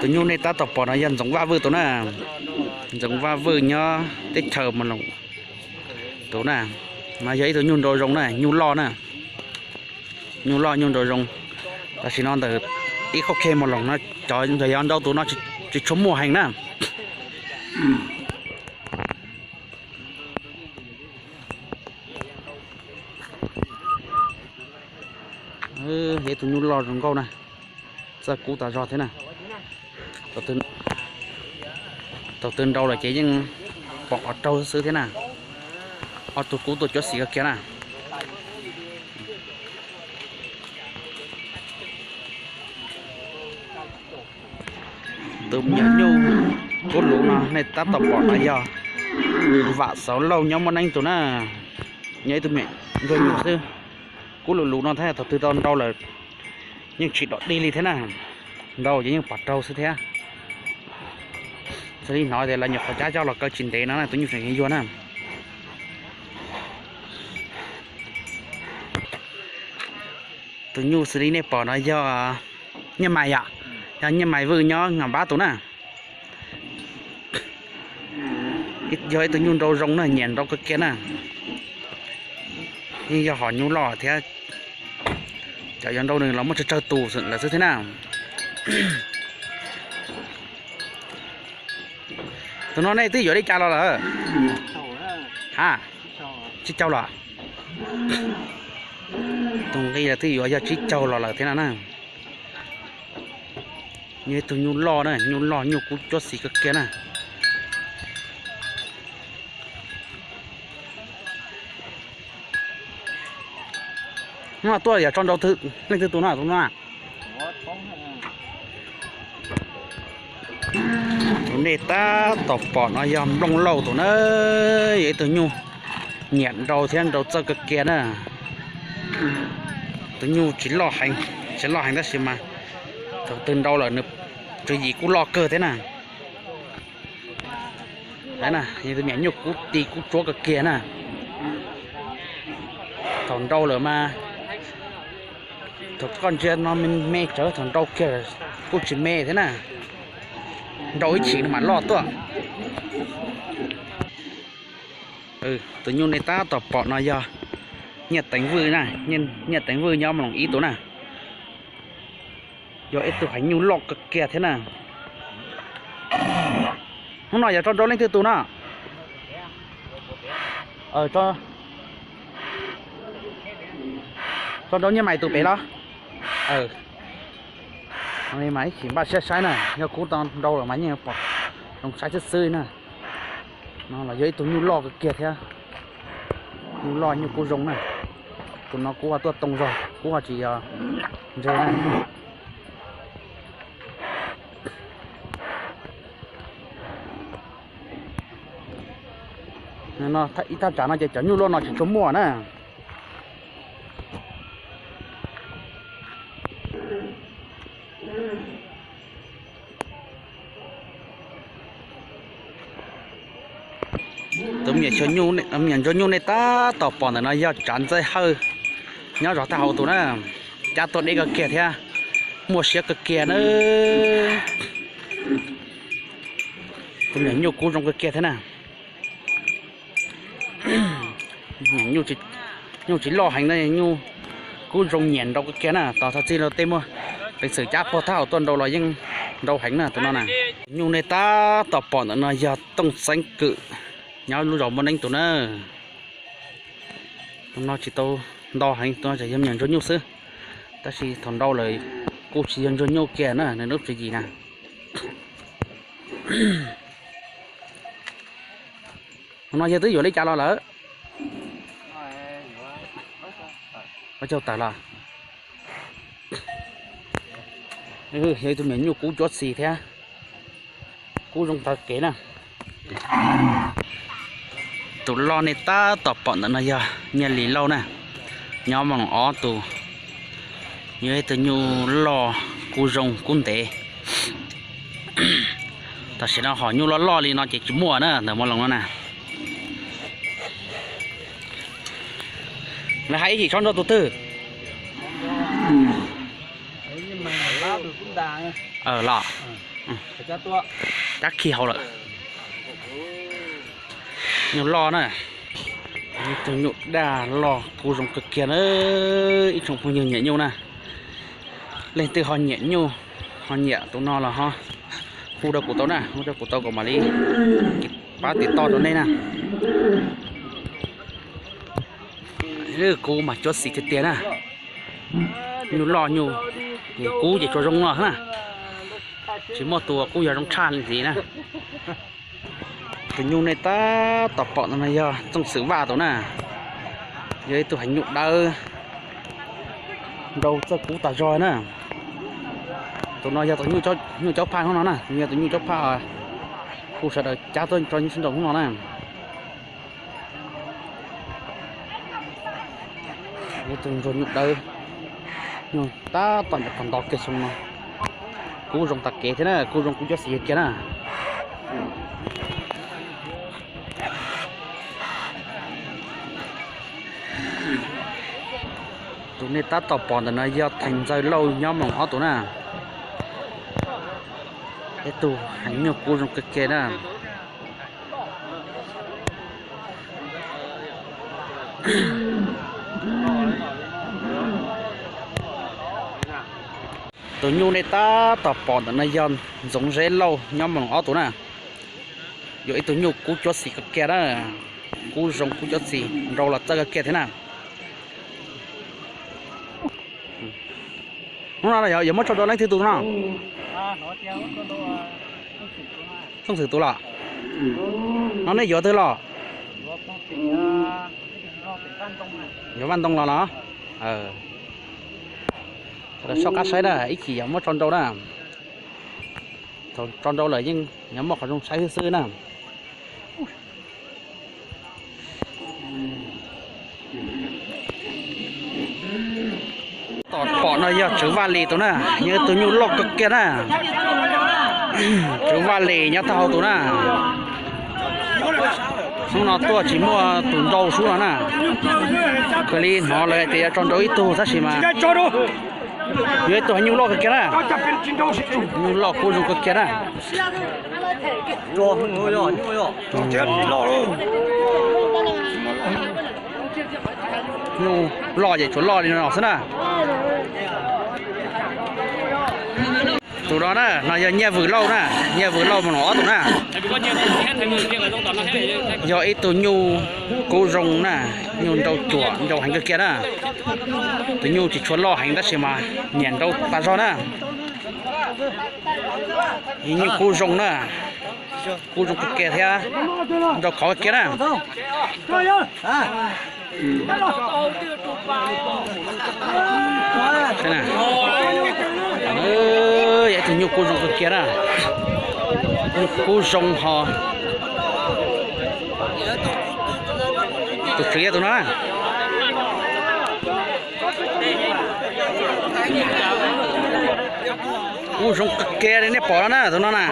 Tus nyuj nej tab tom pom no yog Ntxoov Vaj Vwj tus na. Ntxoov Vaj Vwj nyob teb chaws Mos Loos tus na. No yog ib tug nyuj nrau zoo na, nyuj loj na. Nyuj loj nyuj nrau zoo. Tam sim no ntawm ib qhov khej Mos Loos no cov nrog yov nrau tus no tsis tshua muaj heev na. Yog ib tug nyuj loj zoo nkauj na, txawj kub tas zog thiab na. Thaum twg nrau lawm ces yeej pom qhov raug xwb thiab na. Ob tug kub tuaj cuab xim kawg kiag na. Tus me nyuam nyuj kub luv no nej tab tom pom no yog Vam Xauv Lauj nyob Muaj Neeb tus na. Nyob ib tug me nyuam ntsuag nyuj xwb. Kub luv luv no thiab thaum twg tau nrau lawm yeej tsis dom dig li thiab na. Nrau ces yeej pom raug xwb thiab. Xws li hnov tias lawv nyuam qhuav cab coj los kaw tsis ntev no na, tus nyuj tseem yuag na. Tus nyuj xws li nej pom no yog Nyiaj Mais yom, yog Nyiaj Mais Vwj nyob Nas Npab tus na. Yog ib tug nyuj nrau zoo na, nyiam nrau kawg kiag na. Yeej yog hom nyuj loj thiab, cov yuav nrau nws los muaj tsawg tsawg tus lawm xwb thiab na. Tus no nej twb yuav li cas los lawm? Ha, tsib caug los? Tus nqi lawv twb yuav yog tsib caug los lawm thiab no na. Yog ib tug nyuj loj na, nyuj loj nyuj kub cuab xis kawg kiag na. Hnub no tuaj yog tso nrau leej twg tus no, tus no na? Tus nej tab tom pom no yog Nplooj Lauj tus na, yog ib tug nyuj nyiam nrau thiab nrau txawj kawg kiag na. Tus nyuj tsis loj heev, tsis loj heev tab sis mas thaum twg nrau lawm nws tswv yim kuj loj kawg thiab na. Yog tus me nyuam nyuj kub ti kub tsuab kawg kiag na. Thaum nrau lawm mas, thaum koj ntsia no me tsawv, thaum nrau kiag kuj tsis me thiab na. Nrau ib chim no mam loj tuaj. Tus nyuj nej tab tom pom no yog Nyiaj Teev Vwj na, Nyiaj Teev Vwj nyob Mos Loos ib tus na. Yog ib tug heev nyuj loj kawg kiag thiab na. Hnub no yog tso nrau leej twg tus no? Tso nrau Nyiaj Mais tus pem los? Mas ib chim npaj siab saib na, yog kub tau nrau lawm mas yeej pom zoo saib xwb xwb na. No los yog ib tug nyuj loj kawg kiag thiab. Nyuj loj nyuj kub zoo na. Tus no kub tuaj too zog, kub ho tsis yog ntse na. Ib thaj tsam no ces cov nyuj loj no tsis tshua muaj na. Tus me nyuam ntsuag nyuj nej tab tom pom ntawm no yog Tsav Ntxawg Hawj nyob zos Thaj Hauv tus na. Cab tuaj deb kawg kiag thiab, muaj siab kawg kiag na. Tus me nyuam nyuj kub zoo kawg kiag thiab na. Nyuj tsis loj heev na, nyuj kub zoo nyiam nrau kawg kiag na. Tos txog txij lawm tej muaj peev xwm cab puag Thaj Hauv tuaj nrau los yeej nrau heev na tus no na. Nyuj nej tab tom pom ntawm no yog Tooj Xeeb Kwm nyob lub zos Muaj Neeb tus na. Tus no tsis tau nto heev, tus no tseem yog me nyuam ntsuag nyuj xwb, tab sis thaum nrau lawm kuj tsis yog ntsuag nyuj kiag na, nws lub tswv yim na. Tus no yog twb yuav li cas los lawm? Ua caug tawm los. Yog ib tug me nyuam nyuj kub cuab xis thiab, kub zoo taw kev na. Tus loj nej tab tom pom ntawm no yog Nyiaj Lis Lauj na, nyob Moos Loos ob tus. Yog ib tug nyuj loj kub zoo kub ntev. Tam sim no hom nyuj loj loj li no ces tsis muaj na ntawm Moos Loos no na. Lawv hais ib yim tso nrau tus twg? Los Cab khi hauv lawm. Nyuj loj na. Ib tug nyuj daj loj kub zoo kawg kiag na. Ib tsoom phooj ywg nyiam nyuj na, leej twg ho nyiam nyuj, ho nyiam tus no los ho hu rau kuv tau na, hu rau kuv tau kuv mam li pab tim toj rau nej na. Kub mas cuab xim tiag tiag na. Nyuj loj nyuj, kub ces tsuas zoo no na, tsis muaj tus kub yog zoo tshaj li ntxiv na. Tus nyuj nej tab tom pom ntawm no yog Txooj Xwm Vaj tus na, yog ib tug heev nyuj dawb nrau txawj kub tas zog na. Tus no yog tus nyuj caub phaj hnub no na, yog tus nyuj caub phaj hu sawv daws cab tuaj tso nyuj sib nraus hnub no na. Ib tug ntsuag nyuj dawb, nyuj tab tom nyuam qhuav nto kiag xyoo no. Kub zoo tag kev thiab na, kub zoo kub cuab xim kiag na. Tus nej tab tom pom ntawm no yog Theem Ntxawg Lauj nyob Moos Ob tus na. Ib tug heev nyuj kub zoo kawg kiag na. Tus nyuj nej tab tom pom ntawm no yog Ntxoov Zeb Lauj nyob Moos Ob tus na. Yog ib tug nyuj kub cuab xim kawg kiag na, kub zoo kub cuab xim nrau los txawj kawg kiag thiab na. Hnub no yuav muab tso rau leej twg tus no? Txooj Xwm tus los? No nej yuav twg los? Yuav Vaj Ntoo los los? Soj qab saib na, ib chim yuav muab tso nrau na. Thaum tso nrau lawm yeej yuav muaj qhov zoo saib xwb xwb na. Tom pom no yog Tswv Vaj Lis tus na, yog tus nyuj loj kawg kiag na. Tswv Vaj Lis nyob taub hau tus na. Hnub no tuaj tsis muaj tus nrau sub no na. Kawg li hnov lawv hais tias yuav tso nrau ib tug tab sis mas yog ib tug heev nyuj loj kawg kiag na. Nyuj loj kub zoo kawg kiag na. Nyuj loj ces tsuas loj li no xwb na. Tus no na, no yog Nyiaj Vwm Lauj na, Nyiaj Vwm Lauj Moos Ob tus na. Yog ib tug nyuj kub zoo na, nyuj nrau cuam nrau heev kawg kiag na. Tus nyuj tsis tshua loj heev tab sis mas nyiam nrau tas zog na. Nyuj kub zoo na, kub zoo kawg kiag thiab nrau khov kawg kiag na. Yog ib tug nyuj kub zoo kawg kiag na, nyuj kub zoo ho. Tus tswv yog tus no na. Kub zoo kawg kiag li nej pom no na, tus no na.